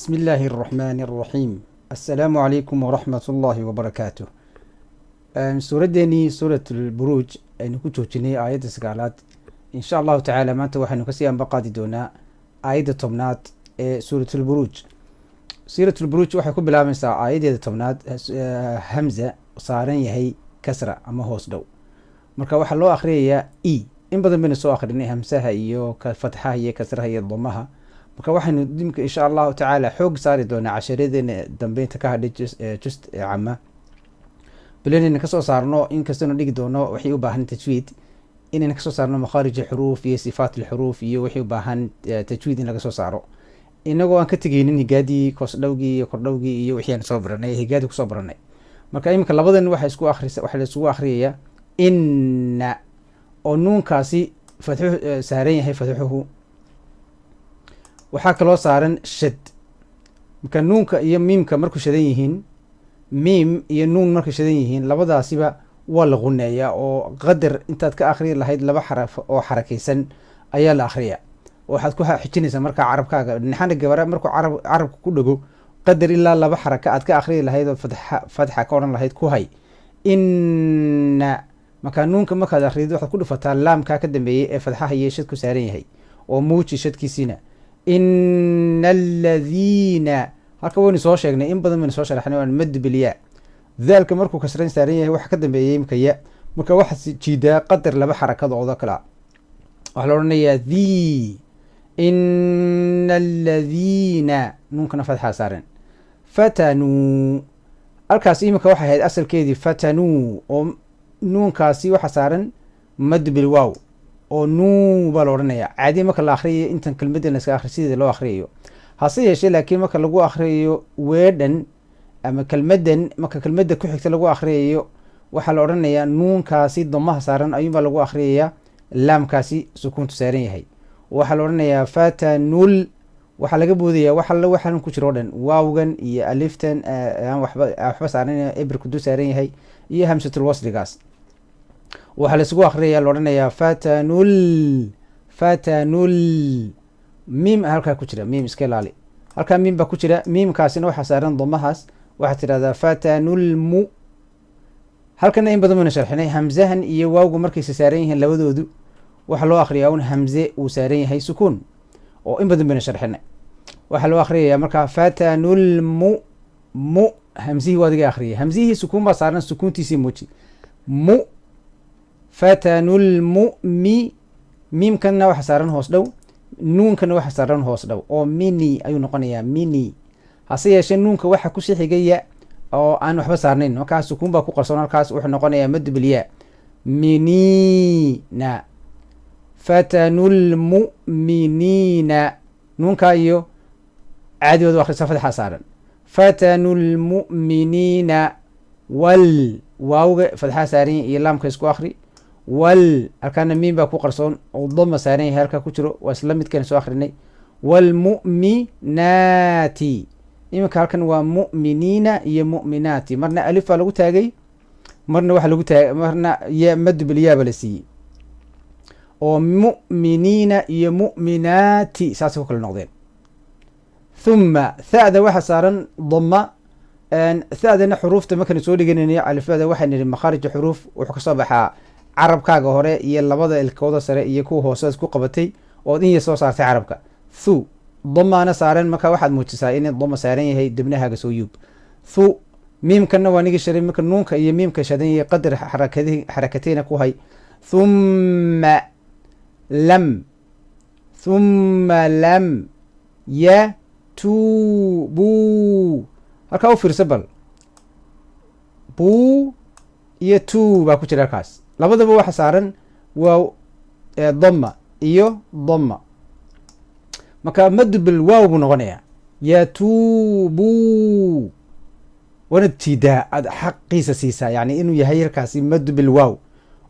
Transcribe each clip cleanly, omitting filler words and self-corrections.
بسم الله الرحمن الرحيم. السلام عليكم ورحمة الله وبركاته. Suuraddeenii Suurat Lburuuj aynu ku joojinay aayadda 9aad. Insha Allahu tacaala maanta waxaynu kasii ambaqaadi doonaa aayadda 10aad ee Suuratulburuuj. Suuratulburuuj waxay ku bilaabmaysaa aayaddeeda 10aad hamza saaran yahay kasra ama hoos dhow. Marka waxaa loo akhriyayaa e. In badan baynu soo akhrinay hamsaha iyo fatxaha iyo kasraha iyo damaha. Marka waxaynu dimka insha Allahu tacaala xoog saari doonaa casharadeena dambeynta ka hadhay just cama bilanayna kasoo saarno, inkastaynu dhigi doono waxay u baahan tajwiid, inayna kasoo saarno makhaarij xuruuf iyo sifaat alxuruuf iyo waxay u baahan tajwiid in laga soo saaro, inagoo aan ka tegeynin higaadii, koosdhowgii iyo kordhowgii iyo wixii aan soo baranay, higaadii kusoo baranay. Marka iminka labadan waxa isku akhris, waxaa la isugu akhriyayaa inna oo nuunkaasi fatxu saaran yahay, fatxuhu waxaa kaloo saaran shad. Marka nuunka iyo miimka markuu shadan yihiin, miim iyo nuun markay shadan yihiin, labadaasiba waa la quneeyaa oo qadar intaad ka akhriyi lahayd laba xaraf oo xarakaysan ayaa la akhriyaa. Waxaad ku xijinaysaa markaa carabkaaga nixana gabara markuu carabka ku dhego, qadar ilaa laba xaraka aad ka akhriyi lahayd oo fatxa ka odhan lahayd ku hay inna. Markaa nuunka markaad akhriyid, waxaad ku dhufataa laamkaa ka dambeeyey ee fatxaha iyo shadku saaran yahay oo muuji shadkiisiina. Ina aladiina, halka waynu soo sheegnay, in badan baynu soo sharaxnay, waan mad bilyaa. Daalka markuu kasran saaran yahay waxa ka dambeeyey imka ya. Marka waxaad jiidaa qadar laba xarakadooda kala. Waxaa la odhanayaa the ina aladiina, nuunkana fatxaa saaran. Fatanuu, halkaas iminka waxay ahayd asalkeedii fatanuu, oo nuunkaasi waxa saaran mad bilwaaw oo nuu baa la odhanaya caadiya marka la akhriyayo intan kelmaddan la iska akhriyo sideeda loo akhriyayo. Hase yeeshee laakiin marka lagu akhriyayo weedhan ama kelmaddan, marka kelmadda ku xigta lagu akhriyayo, waxaa la odhanayaa nuunkaasi domaha saaran ayuunbaa lagu akhriyayaa laamkaasi sukuuntu saaran yahay. Waxaa la odhanayaa fatanul. Waxaa laga boodaya wax alle waxaan ku jiro o dhan, waawgan iyo aliftan aan waxba saaran, eberku dul saaran yahay, iyo hamsatul wasligaas. Waxaa la isugu akhriyaya, la odhanayaa fatanul. Fatanul miim halkaa ku jira, miim iska ilaali, halkaa miim baa ku jira. Miimkaasina waxaa saaran domahaas. Waxaad tidhahdaa fatanulmu. Halkana in badan baynu sharxinay hamzahan iyo waawgu markaysa saaran yihiin labadoodu, waxaa loo akhriyaa un hamze uu saaran yahay sukuun, oo in badan baynu sharxinay. Waxaa loo akhriyayaa markaa fatanulmu. Mu hamzihii waa adiga akhriyay, hamzihii sukuun baa saaran, sukuuntiisii muuji. Mu fatanulmu'mi, miimkanna waxa saaran hoos dhow, nuunkana waxa saaran hoos dhow, oo mini ayuu noqonayaa, mini. Hase yeeshee nuunka waxa kusii xigaya oo aan waxba saarnayn, markaas sukuun baa ku qarsoon halkaas, wuxuu noqonayaa mad bilyaa, minina. Fatanulmu'miniina, nuunkaa iyo caadigood akhrisa, fatxa saaran. Fatanulmu'miniina wal, waawga fatxaa saaran yahay iyo laamka isku akhri. Wal, halkaana miim baa ku qarsoon oo dama saaran yahay halkaa ku jiro, waa isla midkan soo akhrinay. Waalmu'minaati, iminka halkan waa mu'miniina iyo mu'minaati, marna alif baa lagu taagay, marna waxaa lagu taagay, marna ya mad bilyaaba la siiyey, oo mu'miniina iyo mu'minaati saasay ku kala noqdeen. Thumma tha'da waxaa saaran dama. Tha'dana xuruufta markaynu soo dhiganayna alifada, waxaan nidhi makhaarija xuruuf wuxuu kasoo baxaa carabkaaga hore iyo labada ilkooda sare iyo kuwa hoose isku qabatay ood in yar soo saartay carabka. Thu damaana saaran, marka waxaad muujisaa in dama saaran yahay, dibnahaaga soo yuub. Thu miimkana waa nigi sharay, marka nuunka iyo miimka shadan yahay qadar xarakadi xarakateyna ku hay. Thumma lam, thumma lam yatuubuu. Halkaa u fiirso bal, buu iyo tu baa ku jira halkaas, labadaba waxa saaran waa dama iyo dama. Marka madu bil waaw buu noqonayaa, yatuubuu. Waanad jiidaa, aad xaqiisa siisaa, yani inuu yahay halkaasi madu bil waaw,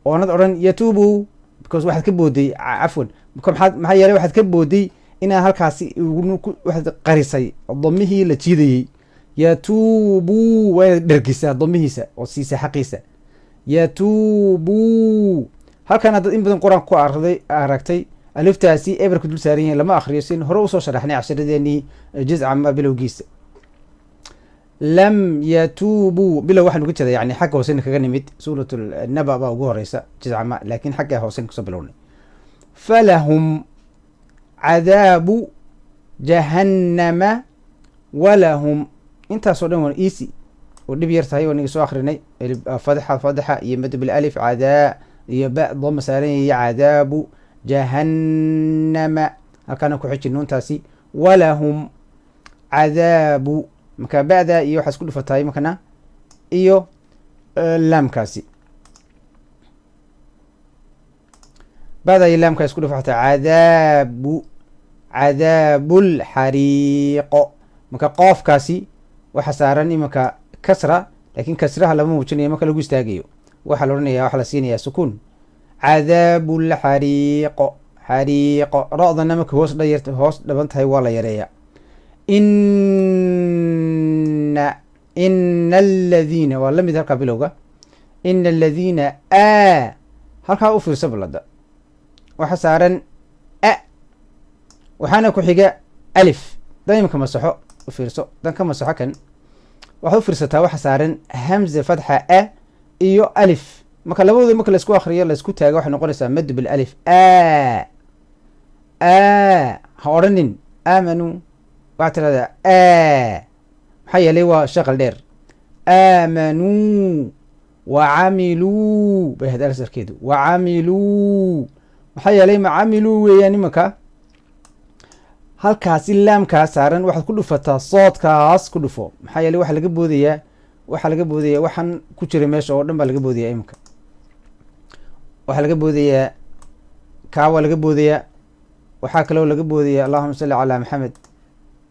oonad odhan yatuubu, because waxaad ka booday, cafwan, maxaa yeelay waxaad ka booday inaa halkaasi waxaad qarisay damihii la jiidayey. Yatuubuu, waa inaad dhergisaa damihiisa oo siisaa xaqiisa. Yatuubuu, halkan haddaad in badan qur-aanka ku arday aragtay. Aliftaasi eberku dul saaran yahay lama akhriyo, sin hore usoo sharaxnay cashiradeenii jizca ma bilowgiisa. Lam yatuubuu bilow waxaan uga jeeda, yani xagga hoosena kaga nimid, suurat naba baa ugu horeysa jizcama, laakiin xagga hoosen kasoo bilownay. Falahum cadaabu jahannama walahum, intaasoo dhan waan easy oo dhib yar tahay oo niga soo akrinay. Fatxa, fatxa iyo mad bilالif, cadaa iyo ba doma saaran yahay, cadaabu jahannama, halkaana ku xiji nuuntaasi. Walahum cadaabu, marka ba'da iyo waxaa isku dhufatahay markana iyo laamkaasi, ba'da iyo laamkaa isku dhufatay, cadaabu, cadaabulxariiqo. Marka qoofkaasi waxaa saaran imanka kasra, laakiin kasraha lama muujinayo marka lagu istaagayo, waxaa la odhanaya, waxaa la siinaya sukuun. Cadaabulxariiqo, xariiqo, ro-dana markay hoos dhayar hoos dhaban tahay waa la yareeya. Ina, ina aladiina waa lamid halkaa bilowga. Ina aladiina a, halkaa u fiirso balada, waxaa saaran a, waxaana ku xiga alif. Dan imika masaxo u fiirso, dan ka masaxo kan waxaad u fiirsataa, waxa saaran hamza fatxa a iyo alif. Marka labadooda marka laisku akriyo, laisku taago, waxay noqonaysaa mad bilالif. A a ha odhanin aamanuu, waxaa tirahdaa a, maxaa yeelay waa shaqal dheer. Aamanuu wacamiluu bay ahayd alsarkeedu, wacamiluu, maxaa yeelay macamiluu weeyaan. Imanka halkaasi laamkaa saaran waxaad ku dhufataa soodkaas ku dhufo, maxaa yeelay waxaa laga boodayaa, waxaa laga boodaya waxaan ku jira meesha oo dhan baa laga boodaya. Imanka waxaa laga boodayaa kaa, waa laga boodayaa. Waxaa kaloo laga boodaya, allahuma salli calaa Maxamed,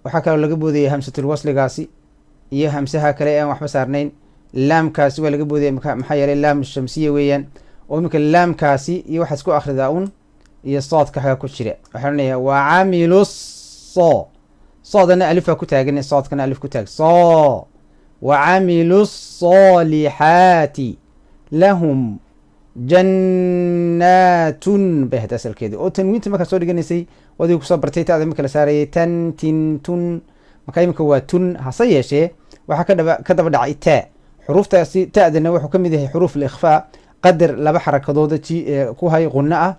waxaa kaloo laga boodaya hamsatulwasligaasi iyo hamsaha kale ee aan waxba saarnayn. Laamkaasi waa laga boodaya, maxaa yeelay laam shamsiya weeyaan. Oo iminka laamkaasi iyo waxaad isku akhridaa un iyo soodka xaga ku jira. Waxaa odhanaya wacamilu so, soodana alifaa ku taagan, soodkana alif ku taag so. Wacamilu الصaalixaati lahum jannaatun bay ahayd asalkeedi, oo tanwiinta markaa soo dhiganaysay wadigii kusoo bartay ta'da marka la saarayay tan tin tun. Marka iminka waa tun, hase yeeshee waxaa kadhaba ka daba dhacay taa. Xuruuftaasi ta'dana wuxuu ka mid yahay xuruuf alikhfaa. Qadar laba xarakadooda ji ku hay qunno ah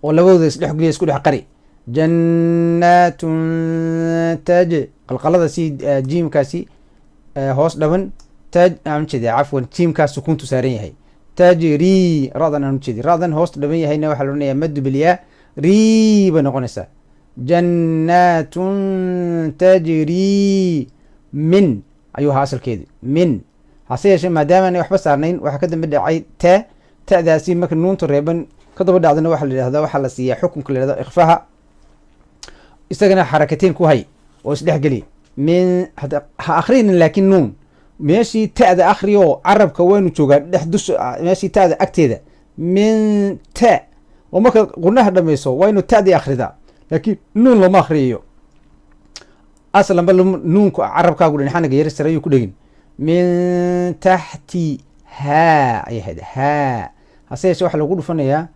oo labadooda isdhex geliya, isku dhex qari. Jannaatun taj, qalqalada si jiimkaasi hoos dhaban taj aan ujeeda, cafwan, jiimkaas sukuuntu saaran yahay. Tajrii ra-dan aan ujeedi, ra-dan hoos dhaban yahayna waxaa la odhanayaa madu bilyaa, rii bay noqonaysaa. Jannaatun tajrii min ayuu ahaa asalkeedu min, hase yeeshee maadaama aanay waxba saarnayn waxaa ka dambe dhacay ta. Ta'daasi marka nuunta reeban ka daba dhacdana waxaa la yidhahdaa, waxaa la siiyaa xukunka la yihahdo ikhfaha. Isagana xarakateyn ku hay oo isdhexgeli min, ha akrinin laakiin nuun meeshii ta'da akriyo, carabka waynu joogaa dhex dusha meeshii ta'da agteeda min ta, oo marka qunaha dhamayso waa inu ta'dii akridaa, laakiin nuun looma akriyayo aslanba. Nuunku carabkaagu dhinxanaga yar sare ayuu ku dhegin. Min taxti haa ayay ahayd haa, hase yeeshee waxaa lagu dhufanayaa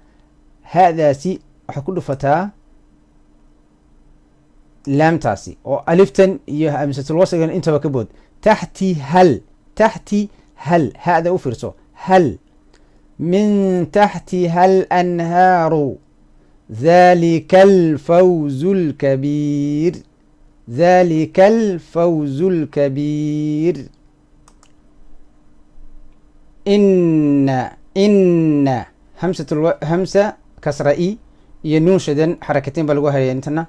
haadaasi, waxaad ku dhufataa laamtaasi oo aliftan iyo hamsatulwasligan intaba ka bood. Taxti hal, taxti hal, hada u fiirso, hal min taxtiha alanhaaru dhalika alfawzu lkabiir, dhalika alfawzu lkabiir. Ina, ina hamsat hamsa kasra i iyo nuun shadan, xarakateyn baa lagu haraya intana.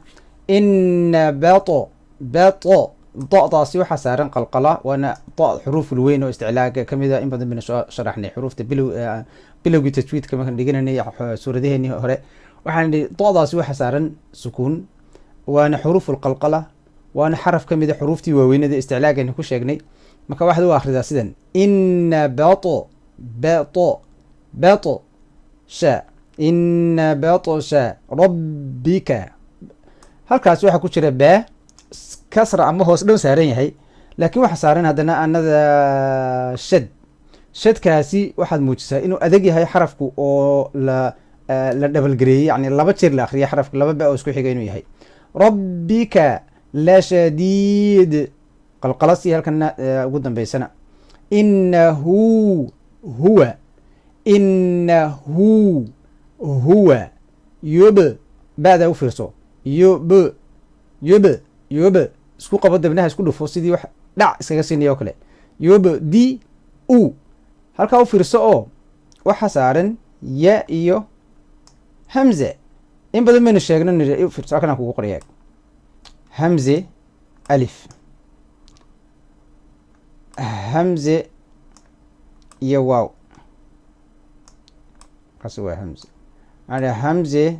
Ina bato, bato da'daasi waxaa saaran qalqala, waana da xuruuful weyn oo isticlaaga kamid a. In badan bayna soo sharaxnay xuruufta bilow bilowgii tajwiidka markaan dhigananay suuradaheenii hore. Waxaan idhi da'daasi waxaa saaran sukuun, waana xuruuful qalqala, waana xaraf ka mid a xuruuftii waaweynada isticlaagaynu ku sheegnay. Marka waxaad u akhridaa sidan: ina bato, bato, bato sha, ina batsha rabbika. Halkaas waxaa ku jira baa kasra ama hoos dhan saaran yahay, laakiin waxaa saaran haddana anada shad. Shadkaasi waxaad muujisaa inuu adag yahay xarafku oo la la dhabalgareeyey, yani laba jeer la akhriyay xarafka, laba ba oo isku xiga inuu yahay. Rabbika la shadiid, qalqalasii halkana ugu dambeysana. Inahu huwa, inahu huwa yub, ba'da u fiirso, yub yub yub, isku qabo dabnaha, isku dhufo sidii wax dhac iskaga siinaya oo kale. Yub di u, halkaa u fiirso oo waxa saaran ya iyo hamze. In badan baynu sheegno niri, u fiirso halkan aan kugu qoraya hamze alif, hamze iyo waaw, kaasi waa hamze. Maxaa hamze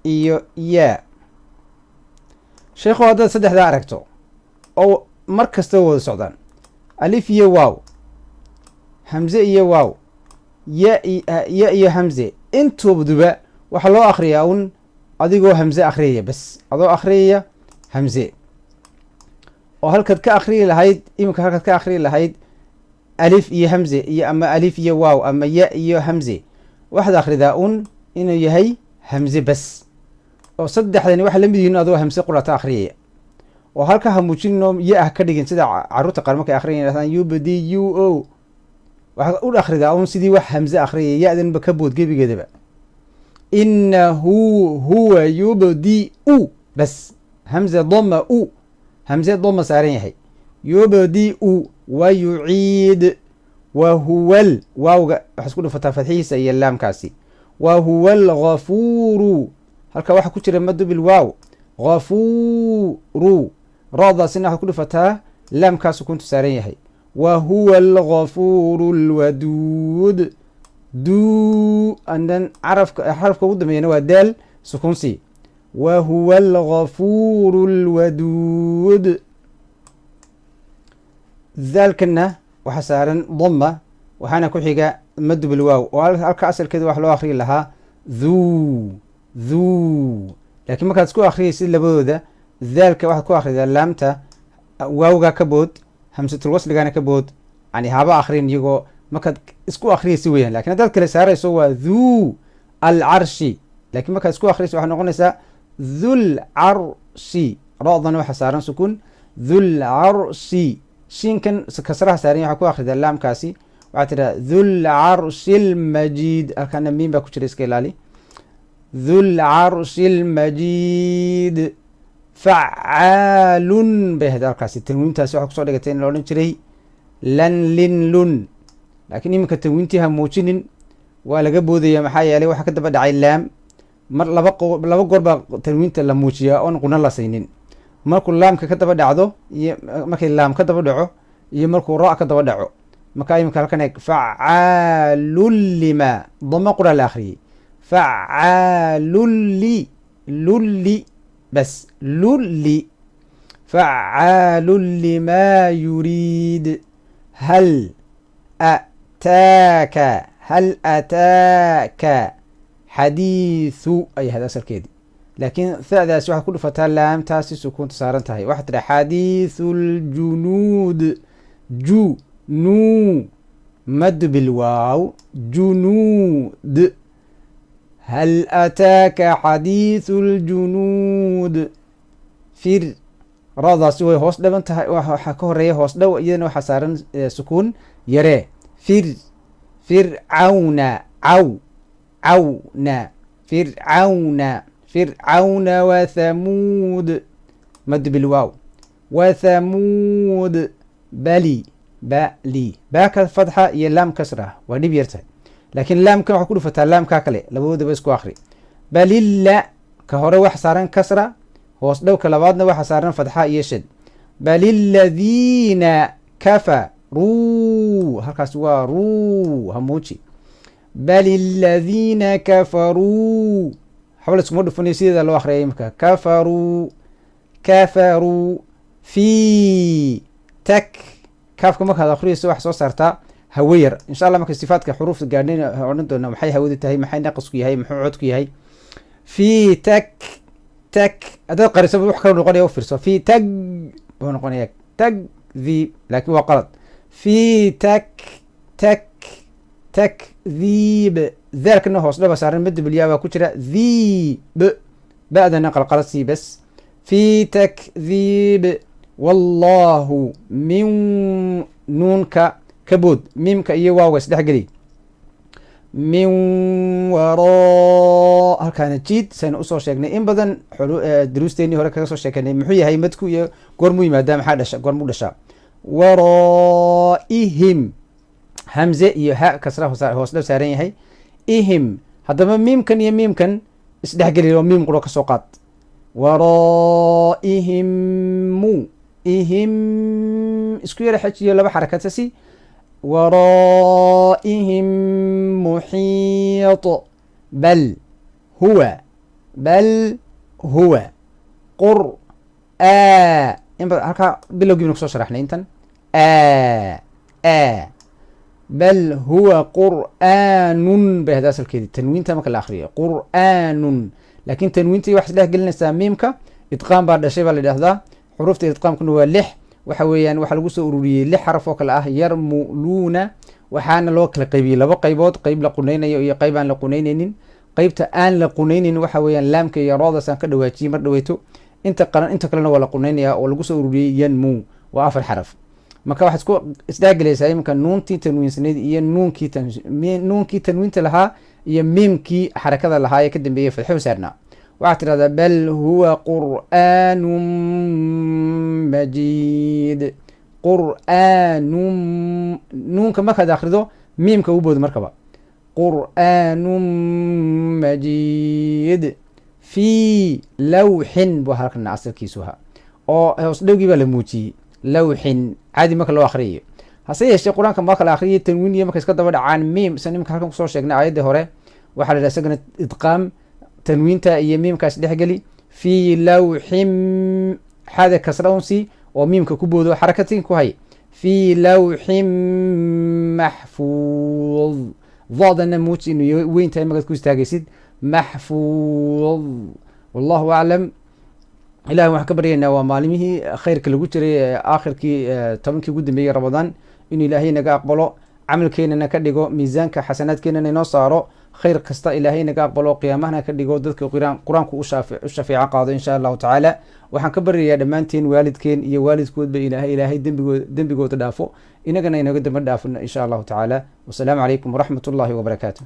iyo yaa? Sheekhu, haddaad saddexdaa aragto oo mar kasta wada socdaan, alif iyo waaw, hamze iyo waaw, ya ya iyo hamze, intoobduba waxaa loo akriyaa un adigoo hamze akhriyaya bas, adoo akhriyaya hamze, oo halkaad ka akhriyi lahayd iminka, halkaad ka akhriyi lahayd alif iyo hamze iyo ama alif iyo waaw ama ya iyo hamze, waxaad akhridaa un inuu yahay hamze bas, oo saddexdani waxay la mid yihiin adoo hamse qurata akhriyaya, oo halka ha muujinoo ya ah ka dhigin sida carruurta qaar markay akhriyayan yidhahdaan u b d u o. Waxaad u akhridaa un sidii wax hamze akhriyaya, ya-danba ka bood gebigeedaba. Inahu huwa yubdi u bas, hamze doma u, hamze doma saaran yahay. Yubdi-u wa yuciid, wa huwal waawga waxaad isku dhufataa fadxihiisa iyo laamkaasi. Wa huwa algafuuru, halka waxaa ku jira madu bilwaaw, gafuuru, roodaasina waxaad ku dhufataa laamkaa sukuuntu saaran yahay. Wa huwa algafuuru alwaduud, duu andan carafka, xarafka ugu dambeeyana waa daal sukuunsi. Wa huwa algafuuru alwaduud, daalkana waxaa saaran dama, waxaana ku xiga madu bilwaaw, oo halka asalkeeda wax loo akriyi lahaa dhuu dhuu, laakiin markaad isku akhriyaysid labadooda, daalka waxaad ku akhridaa laamta, waawgaa ka bood, hamsatul wasligana ka bood, yani haba akrin iyagoo markaad isku akhriyaysi weeyaan. Lakin haddaad kale saarayso waa dhuu alcarshi, lakin markaad isku akhriyayso waxay noqonaysaa dhul carshi, ra-dana waxaa saaran sukun. Dhul carshi, shiinkan kasraha saaran waxaa ku akhridaa laamkaasi, waxaa tidhaha dhul carshi lmajiid. Halkana miin baa ku jira, iska ilaali. Dhul carshi lmajiid, facaalun bay ahayd halkaasi. Tanwiintaasi waxaa kusoo dhigatay in la odhan jiray lan lin lun, laakiin iminka tanwiintii ha muujinin, waa laga boodaya, maxaa yeelay waxaa ka daba dhacay laam. Mar laba laba goor baa tanwiinta la muujiyaa oon quna la saynin: markuu laamka ka daba dhacdo iyo markay laam ka daba dhaco iyo markuu ra ka daba dhaco. Marka iminka halkan eeg, facaalun lima, dama qura la akhriyey, facaalun li lulli bas, lulli, facaalun lima yuriid. Hal ataaka, hal ataaka xadiithu ay ahayd asalkeedii, laakiin thadaasi waxaad ku dhufataa laamtaasi sukuunta saaran tahay. Waxaad tidhaha xadiithu ljunuud, ju nuu madu bilwaaw, junuud. Hal ataaka xadiithu ljunuud, fir radaasi way hoos dhaban tahay, waxaa ka horeeya hoos dhow, iyadana waxaa saaran sukuun yaree. Fir fircawna, caw cawna, fircawna, fircawna wathamuud, mad bilwaaw, wathamuud. Bali bali, baaka fatxa iyo laam kasra waa dhib yar tahay, laakiin laamkan waxaad ku dhufataa laamkaa kale, labadoodaba isku akri. Balilla ka hore waxa saaran kasra, hoos dhowka labaadna waxa saaran fatxa iyo shad. Bal iladiina kafaruu, halkaas waa ruu, hamuuji. Bal iladiina kafaruu, waxba la iskuma dhufanayo, sideeda loo akhriyay marka. Kafaruu, kafaruu fi tak, kaafka markaad akhriyayso waxaa soo saartaa hawe yar. Insha Allah marka sifaadka xuruufta gaadhnayna odhan doona maxay hawadu tahay, maxay naqasku yahay, muxuu codku yahay. Fi tak tak, haddaad qariso wax kale noqonaya, u fiirso, fi tag buu noqonaya, tag the, laakiin waa qalad. Fi tak tak Takdiib, daalkana hoos dhaba saaran, madabulyaa baa ku jira. Dhiib, ba'dana qalqalasii bes. Fi takdiib wallahu min nuunka ka bood, miimka iyo waawga isdhexgeli. Min waraa, halkaana jiid. Saynu usoo sheegnay in badan duruusteenii hore kaga soo sheekanay, muxuu yahay madku iyo goormuu yimaadaa, maxaa dhasha, goormuu dhashaa? Waraa'ihim, hamze iyo ha kasra hoos dhab saaran yahay. Ihim, haddaba miimkan iyo miimkan isdhexgeli oo miim quro kasoo qaad. Waraa'ihimu, ihim isku yara xejiyo, laba xarakatasi. Waraa'ihim muxiit. Bal huwa, bal huwa qur a in badan halkaa bilowgii baynu kusoo sharaxnay intan. A a bal huwa qur'aanun bay hada asalkeedii, tanwiinta marka la akriyo qur'aanun, laakiin tanwiintii waxay isdhex gelinaysaa miimka. Idqaam baa dhashay baa la yidhahdaa. Xuruufta idqaamkuna waa lix. Waxa weeyaan waxaa lagu soo ururiyey lix xaraf oo kale ah yarmuluuna, waxaana loo kala qaybiyey laba qaybood: qayb la qunaynayo iyo qayb aan la qunaynaynin. Qaybta aan la qunaynin waxa weeyaan laamka iyo roodaas aan ka dhawaajiyey mar dhaweyto. Inta qaran, inta kalena waa la qunaynaya oo lagu soo ururiyey yanmu, waa afar xaraf. Marka waxaad isku isdhexgelaysaa iminka nuuntii tanwiinsanayd iyo nuunkii tanwiinta lahaa iyo miimkii xarakada lahaa ee ka dambeeyey fadxo saarnaa. Waxaad tidhahdaa bal huwa qur'aanun majiid. Qur'aanun, nuunka markaad akrido miimka u bood markaba. Qur'aanun majiid fii lawxin buu halkan asalkiisu ahaa, oo hoos dhowgii baa la muujiyey. Lawxin caadi marka loo akriyayo, hase yeeshee qur-aanka marka la akhriyay tanwiin iyo marka iska daba dhacaan miim, sida nimanka halkan kusoo sheegnay aayaddii hore, waxaa la yidhaha isagana idqaam. Tanwiinta iyo miimkaas dhexgeli. Fii lawxin, xada kasra unsi oo miimka ku boodo, xarakatin ku hay. Fii lawxin maxfuud, daadana muuji inuu weyn tahay markaad ku istaagaysid. Maxfuud, wallahu aclam. Ilahi waxaan ka baryaynaa, waa maalimihii khayrka lagu jiray ee aakhirkii 10kii ugu dambeeyey Ramadaan, inuu Ilaahay naga aqbalo, camalkeenana ka dhigo miisaanka xasanaadkeenana inoo saaro, khayr kasta Ilaahay naga aqbalo, qiyaamahana ka dhigo dadka qur-aanku u shafeeco qaado, insha Allahu tacaala. Waxaan ka baryayaa dhammaanteen waalidkeen iyo waalidkoodba Ilaahay dembigooda dhaafo, inagana inaga damba dhaafo, insha Allahu tacaala. Wasalaamu calaykum waraxmat ullahi wabarakaatu.